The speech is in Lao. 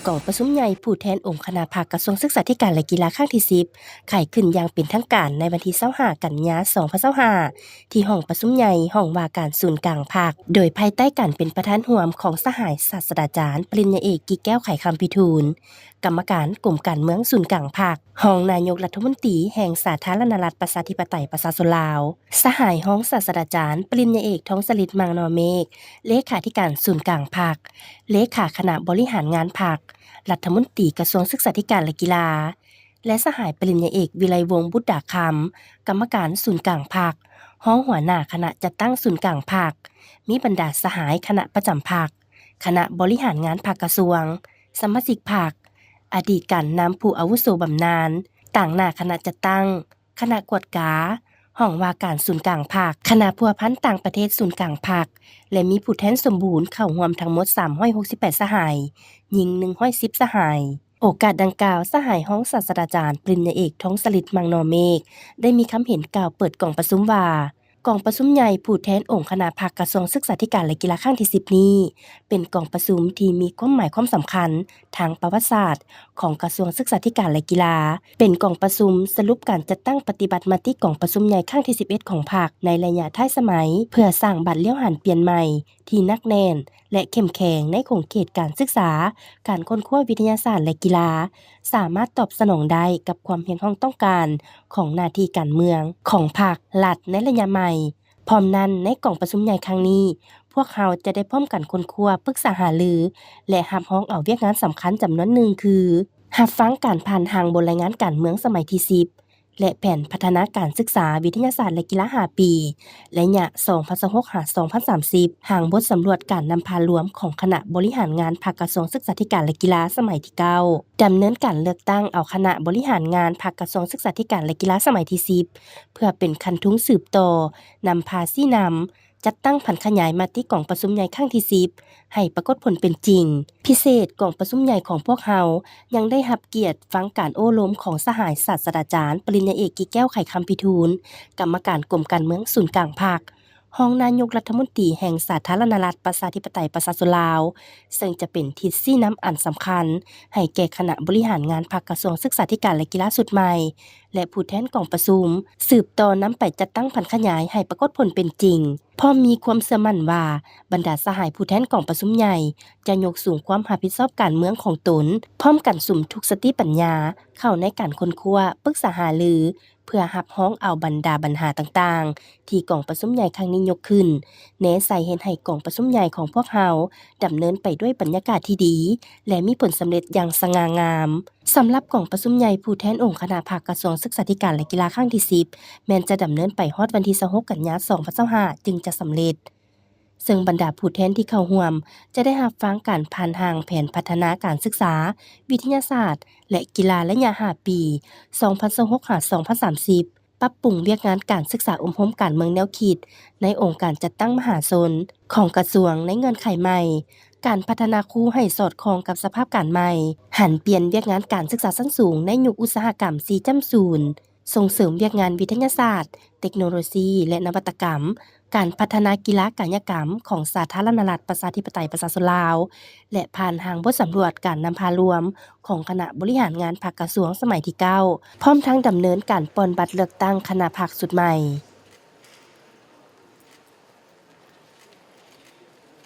ກອງປະຊຸມໃຫຍ່ຜູ້ແທນອົງຄະນະພັກກະຊວງສຶກສາທິການ ແລະ ກິລາຄັ້ງທີສິບ ໄຂຂຶ້ນຢ່າງເປັນທາງການໃນວັນທີຊາວຫ້າ ກັນຍາ ສອງພັນຊາວຫ້າ ທີ່ຫ້ອງປະຊຸມໃຫຍ່ ຫ້ອງວ່າການສູນກາງພັກ ໂດຍພາຍໃຕ້ການເປັນປະທານຮ່ວມຂອງສະຫາຍສາດສະດາຈານ ປະລິນຍາເອກ ກິແກ້ວ ໄຂຄຳພິທູນ ກຳມະການກົມການເມືອງສູນກາງພັກ, ຮອງນາຍົກລັດຖະມົນຕີແຫ່ງສາທາລະນະລັດ ປະຊາທິປະໄຕ ປະຊາຊົນລາວ, ສະຫາຍຮອງສາດສະດາຈານ ປະລິນຍາເອກ ທອງສະລິດ ມັງນໍເມກ ເລຂາທິການສູນກາງພັກ, ເລຂາຄະນະບໍລິຫານງານພັກ, ລັດຖະມົນຕີກະຊວງສຶກສາທິການ ແລະ ກິລາ ແລະ ສະຫາຍປະລິນຍາເອກ ວິໄລວົງ ບຸດດາຄຳ ກຳມະການສູນກາງພັກ, ຮອງຫົວໜ້າຄະນະຈັດຕັ້ງສູນກາງພັກ, ມີບັນດາສະຫາຍຄະນະປະຈຳພັກ, ຄະນະບໍລິຫານງານພັກກະຊວງ, ສະມາຊິກພັກ, ອະດີດການນຳຜູ້ອາວຸໂສບຳນານ, ຕາງໜ້າຄະນະຈັດຕັ້ງ, ຄະນະກວດກາ, ຫ້ອງວ່າການສູນກາງພັກ, ຄະນະພົວພັນຕ່າງປະເທດສູນກາງພັກ ແລະ ມີຜູ້ແທນສົມບູນເຂົ້າຮ່ວມທັງໝົດສາມຮ້ອຍຫົກສິບແປດສະຫາຍ, ຍິງໜຶ່ງຮ້ອຍສິບສະຫາຍ. ໂອກາດດັ່ງກ່າວ, ສະຫາຍຮອງສາດສະດາຈານ ປະລິນຍາເອກ ທອງສະລິດ ມັງນໍເມກ ໄດ້ມີຄຳເຫັນກ່າວເປີດກອງປະຊຸມວ່າ, ກອງປະຊຸມໃຫຍ່ຜູ້ແທນອົງຄະນະພັກກະຊວງສຶກສາທິການ ແລະ ກິລາຄັ້ງທີສິບນີ້ ເປັນກອງປະຊຸມທີ່ມີຄວາມໝາຍຄວາມສຳຄັນທາງປະຫວັດສາດຂອງກະຊວງສຶກສາທິການ ແລະ ກິລາ, ເປັນກອງປະຊຸມສະຫຼຸບການຈັດຕັ້ງປະຕິບັດມະຕິກອງປະຊຸມໃຫຍ່ຄັ້ງທີສິບເອັດຂອງພັກໃນໄລຍະທ້າຍສະໄໝ ເພື່ອສ້າງບາດລ້ຽວຫັນປ່ຽນໃໝ່ທີ່ໜັກແໜ້ນ ແລະ ເຂັ້ມແຂງໃນຂົງເຂດການສຶກສາ, ການຄົ້ນຄວ້າວິທະຍາສາດ ແລະ ກິລາ ສາມາດຕອບສະໜອງໄດ້ກັບຄວາມຮຽກຮ້ອງຕ້ອງການຂອງໜ້າທີ່ການເມືອງ, ຂອງພັກ, ລັດໃນໄລຍະໃໝ່. ພ້ອມນັ້ນ, ໃນກອງປະຊຸມໃຫຍ່ຄັ້ງນີ້, ພວກເຮົາຈະໄດ້ພ້ອມກັນຄົ້ນຄວ້າ, ປຶກສາຫາລື ແລະ ຮັບຮອງເອົາວຽກງານສຳຄັນຈຳນວນໜຶ່ງຄື ຮັບຟັງການຜ່ານຮ່າງບົດລາຍງານການເມືອງສະໄໝທີສິບ ແລະ ແຜນພັດທະນາການສຶກສາ, ວິທະຍາສາດ ແລະ ກິລາຫ້າປີ ໄລຍະສອງພັນຊາວຫົກ ຫາ ສອງພັນສາມສິບ, ຮ່າງບົດສຳຫຼວດການນຳພາລວມຂອງຄະນະບໍລິຫານງານພັກກະຊວງສຶກສາທິການ ແລະ ກິລາສະໄໝທີເກົ້າ, ດຳເນີນການເລືອກຕັ້ງເອົາຄະນະບໍລິຫານງານພັກກະຊວງສຶກສາທິການ ແລະ ກິລາສະໄໝທີສິບ ເພື່ອເປັນຄັນທຸງສືບຕໍ່, ນຳພາຊີ້ນຳ, ຈັດຕັ້ງຜັນຂະຫຍາຍມະຕິກອງປະຊຸມໃຫຍ່ຄັ້ງທີສິບ ໃຫ້ປາກົດຜົນເປັນຈິງ. ພິເສດ, ກອງປະຊຸມໃຫຍ່ຂອງພວກເຮົາຍັງໄດ້ຮັບກຽດຟັງການໂອ້ລົມຂອງສະຫາຍສາດສະດາຈານ ປະລິນຍາເອກ ກິແກ້ວ ໄຂຄຳພິທູນ ກຳມະການກົມການເມືອງສູນກາງພັກ, ຮອງນາຍົກລັດຖະມົນຕີແຫ່ງສາທາລະນະລັດ ປະຊາທິປະໄຕ ປະຊາຊົນລາວ, ເຊິ່ງຈະເປັນທິດຊີ້ນຳອັນສຳຄັນໃຫ້ແກ່ຄະນະບໍລິຫານງານພັກກະຊວງສຶກສາທິການ ແລະ ກິລາຊຸດໃໝ່ ແລະ ຜູ້ແທນກອງປະຊຸມ ສືບຕໍ່ນຳໄປຈັດຕັ້ງຜັນຂະຫຍາຍໃຫ້ປາກົດຜົນເປັນຈິງ. ພ້ອມມີຄວາມເຊື່ອໝັ້ນວ່າ ບັນດາສະຫາຍຜູ້ແທນກອງປະຊຸມໃຫຍ່ ຈະຍົກສູງຄວາມຮັບຜິດຊອບການເມືອງຂອງຕົນ, ພ້ອມກັນສຸມທຸກສະຕິປັນຍາເຂົ້າໃນການຄົ້ນຄວ້າ, ປຶກສາຫາລື ເພື່ອຮັບຮອງເອົາບັນດາບັນຫາຕ່າງໆ ທີ່ກອງປະຊຸມໃຫຍ່ຄັ້ງນີ້ຍົກຂຶ້ນ, ແນໃສ່ເຮັດໃຫ້ກອງປະຊຸມໃຫຍ່ຂອງພວກເຮົາດຳເນີນໄປດ້ວຍບັນຍາກາດທີ່ດີ ແລະ ມີຜົນສຳເລັດຢ່າງສະຫງ່າງາມ. ສຳລັບກອງປະຊຸມໃຫຍ່ຜູ້ແທນອົງຄະນະພັກກະຊວງສຶກສາທິການ ແລະ ກິລາຄັ້ງທີສິບ ແມ່ນຈະດຳເນີນໄປຮອດວັນທີຊາວຫົກ ກັນຍາ ສອງພັນຊາວຫ້າ ຈຶ່ງຈະສຳເລັດ, ເຊິ່ງບັນດາຜູ້ແທນທີ່ເຂົ້າຮ່ວມຈະໄດ້ຮັບຟັງການຜ່ານຮ່າງແຜນພັດທະນາການສຶກສາ, ວິທະຍາສາດ ແລະ ກິລາໄລຍະຫ້າປີ ສອງພັນຊາວຫົກ ຫາ ສອງພັນສາມສິບ, ປັບປຸງວຽກງານການສຶກສາອົບຮົມການເມືອງແນວຄິດໃນອົງການຈັດຕັ້ງມະຫາຊົນຂອງກະຊວງໃນເງື່ອນໄຂໃໝ່, ການພັດທະນາຄູໃຫ້ສອດຄ່ອງກັບສະພາບການໃໝ່, ຫັນປ່ຽນວຽກງານການສຶກສາຊັ້ນສູງໃນຍຸກອຸດສາຫະກຳສີ່ຈ້ຳສູນ, ສົ່ງເສີມວຽກງານວິທະຍາສາດ, ເຕັກໂນໂລຊີ ແລະ ນະວັດຕະກຳ, ການພັດທະນາກິລາກາຍະກຳຂອງສາທາລະນະລັດ ປະຊາທິປະໄຕ ປະຊາຊົນລາວ ແລະ ຜ່ານຮ່າງບົດສຳຫຼວດການນຳພາລວມຂອງຄະນະບໍລິຫານງານພັກກະຊວງສະໄໝທີເກົ້າ ພ້ອມທັງດຳເນີນການປ່ອນບັດເລືອກຕັ້ງຄະນະພັກຊຸດໃໝ່.